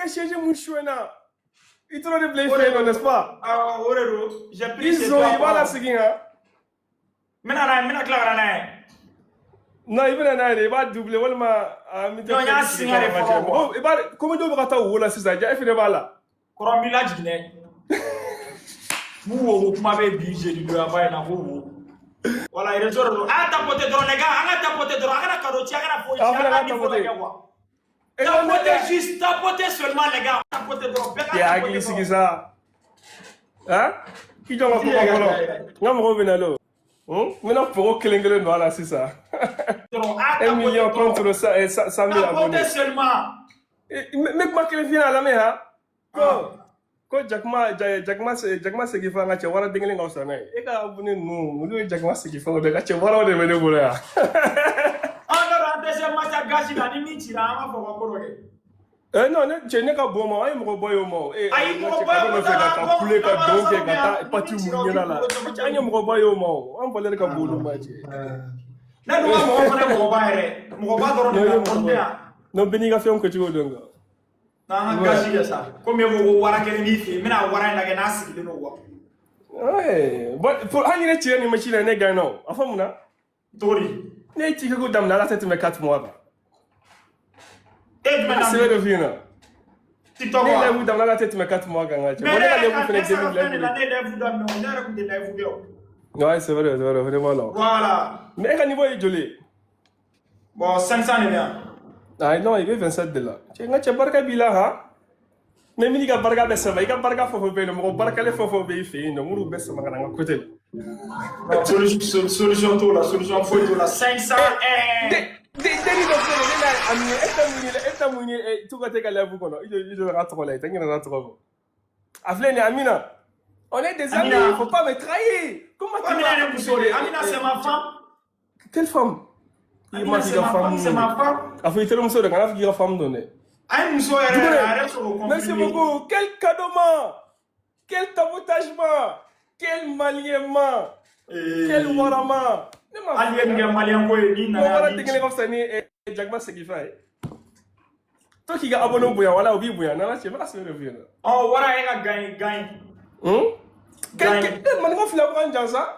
ka chaise mun suɲɛna, i t'o de bila i fɛ yen nɔ, n'est-ce pas? Awɔ, o de don. J'ai pris I chez zon, toi. i b'a lasegin han. N bɛna n'a ye, n bɛna tila ka na n'a ye. Non, i bɛna n'a ye de, i b'a doubler walima a mi tɛ. Non, n y'a singa de fɔlɔ quoi. Mɔgɔw, i b'a komi dɔw bɛ ka taa wo la sisan, ja e fɛnɛ b'a la. Kɔrɔ, n b'i lajigin dɛ. Mun wo ko kuma bɛ bi jeudi don in na ko wo. Voilà, réseau de don. A y'a tapoter dɔrɔn, les gars, an ka tapoter dɔrɔn, a kana cadeau ci, a kana foyi ci, Aw an fana ka ka niveau tapoter. lajɛ quoi. E ko ne Tapoter juste, tapoter seulement, les gars. Tapoter dɔrɔn, bɛɛ ka k'i tapoter hakili sigi dɔrɔn. Sa han, k'i jɔ n ka kuma fɔlɔ, n ka mɔgɔw bɛ na lo. N bɛna pogo kelen kelen don a la sisan. Dɔrɔn, a y'a Un tapoter million dɔrɔn. contre 100 000 Tapoter abonnés. seulement. N bɛ kuma kelen f'i ɲɛna, a lamɛn han. Ko jakuma jakuma jakuma segin fɛn ka cɛ wara den kelen ka fisa n'a ye. E ka abonné ninnu, olu ye jakuma segin fɛnw de ka cɛ waraw de bɛ ne bolo yan. An dɔ an tɛ se masa gasi la, ni min cira, an b'a fɔ ka ko dɔ kɛ. Eh non, ne cɛ, ne ka bon ma, an ye mɔgɔ bɔ ye o ma o. Eh, Ayi, n ka mɔgɔ cɛ bɔ ye ka ko dɔ fɛ t'a la, ka bɔ kule ka dabara dɔn kɛ sɔrɔ ka bɛ taa yan, ni pati min mun cira o ɲɛna k'i la. kunkolo cɛmancɛ. An ye mɔgɔ bɔ ye o ma o. An valeur ka bon olu ma, cɛ. Ne dun ka mɔgɔ fana ye mɔgɔba yɛrɛ, mɔgɔba dɔrɔn de Non, bɛ i ye yan, kɔni mɔgɔba tɛ ye. yan. Non, bɛɛ n'i ka fɛnw kɛcogo dɔn quoi. N'an ka gasi kɛ sa, komi e ko ko wara kelen b'i fɛ yen, n bɛna wara in lajɛ n'a sigilen don quoi. Ouais. Bon, pour hali ni ne cira nin machine na, ne gagne o. A fɔ mun na? Cogo di? Ne ye cikɛ ko daminɛ, ala tɛ tɛmɛ 4 mois kan. E jumɛn A sɛbɛn daminɛ? dɔ f'i ɲɛna. TikTok Ne ye wa? live daminɛ, ala tɛ tɛmɛ 4 mois kan, n ka cɛ. Mais Bon, ne ne ka yɛrɛ live ka fɛnɛ ne sara 2000 fɛn de la, live. ne ye live daminɛ o, ne yɛrɛ kun tɛ live kɛ o. Ouais, c'est vrai, c'est vrai, vraiment là. Voilà. Mais e ka niveau ye joli ye? Bon, 500 de bɛ yan. Ah non, i bɛ 27 de la. Cɛ, n ka cɛ, barika b'i la han. Mais min ka barika bɛ sama, i ka barika fɛn fɛn bɛ yen nɔ, mɔgɔ barikalen fɛn fɛn bɛ i fɛ yen nɔ, minnu bɛ sama ka na n ka côté la. Non, solution t'o la, solution foyi t'o la. 501. Denni dɔ filɛ nin ye, ne n'a ami ye, e tɛ mun ye, e tɛ mun ye, tu ka t'e ka live kɔnɔ, i jɔ ka tɔgɔ la, i tɛ n ɲinɛ n'a tɔgɔ kɔ. A filɛ nin ye, Amina. On est des amis, Amina. faut pas me trahir. Comment tu Amina vas ye muso de ye. Amina, c'est ma femme. Quelle femme? I Amina, ma f'i c'est ka ma femme femme, c'est mun ma femme. A fɔ i terimuso de, kana fɔ k'i ka femme don dɛ. A ye muso yɛrɛ Dugune, a yɛrɛ sɔrɔ o merci confirmer. beaucoup. Quel cadeau-man. Quel tabotagement. Quel malienman. Quel waraman. Ne ma Hali ye nin kɛ malien ko ye, n'i ko nana wara yan den kelen ka fisa ni jakuma segin fɛn ye. To k'i ka abonné bonya, wala o b'i bonya. N'Ala cɛ, n bɛ ka sɛbɛn de f'i ɲɛna. Ɔ, wara e ka gagne gagne. Hmm? Gagne. Maninka fila bɛ ka jan sa.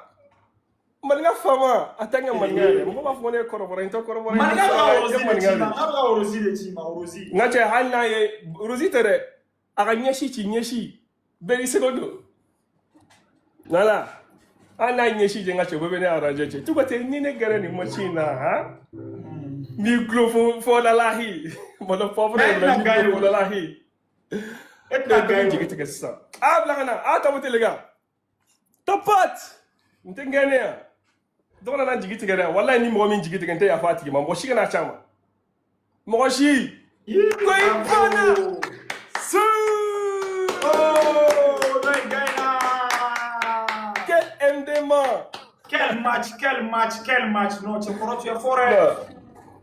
Maninka faama, a tɛ n kɛ maninka yɛrɛ. Mɔgɔ b'a fɔ ko ne ye kɔrɔbɔrɔ ye, n tɛ kɔrɔbɔrɔ ye. Maninka bɛ ka N orosi ye de maninka ci ma. de. A bɛ ka orosi de ci ma, orosi. N ka cɛ, hali n'a ye rosi tɛ dɛ, a ka ɲɛsi ci, ɲɛsi bɛɛ n'i seko don. Voilà, hali n'a ye ɲɛsi jɛ, n ka cɛ, o bɛɛ bɛ ne arranger. Cɛ, tu ka tɛ ni ne gɛrɛ nin match in na han, n b'i gulo fo fo lalahi mɔdɔ pauvre Mais e ye la, tɛna n b'i gagne gulo o. fo lalahi. E E tɛna bɛ gagne jigi o. tigɛ sisan. A bila ka na, a tapote, les gars, tapote. N tɛ n gɛnɛ yan, dɔ nana jigi tigɛ dɛ. Walayi, ni mɔgɔ min jigi tigɛ, n tɛ yafa a tigi ma. Mɔgɔ si kana ca ma, mɔgɔ si ko i banna su. Oh, dɔ in gagne. Quel MDMA! Quel match, quel match, quel match. Non, cɛ kɔrɔ, tu es fort hein.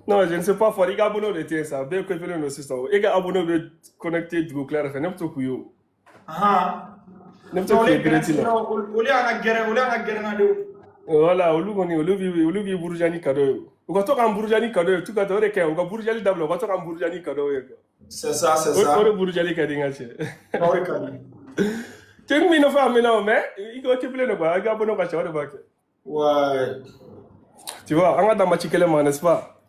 Non, non, je ne sais pas fort. I ka abonné de tɛ yen sa. Bɛɛ kɔfɛlen don sisan. E ka abonné bɛ connecté dugu tila yɛrɛ fɛ. Ne bɛ to k'u ye o. Ahan. Ne bɛ to Non, k'u ye olu ye direct la. olu y'an ka gɛrɛ, olu y'an ka gɛrɛnnadenw. Voilà, olu kɔni, olu b'i buruja ni cadeau ye. U ka to k'an buruja ni cadeau ye. Tu ka to o de kɛ. U ka burujali dabila. U ka to k'an buruja ni cadeau ye quoi. C'est ça, c'est O ça. o de burujali ka di, n ka cɛ. O de ka di. Cɛ kun b'i nɔfɛ a mɛnna o, mais i ka occupé don quoi. I ka abonné ka ca, o de b'a kɛ. Ouais. Tu vois, an ka dan match kelen ma, n'est-ce pas?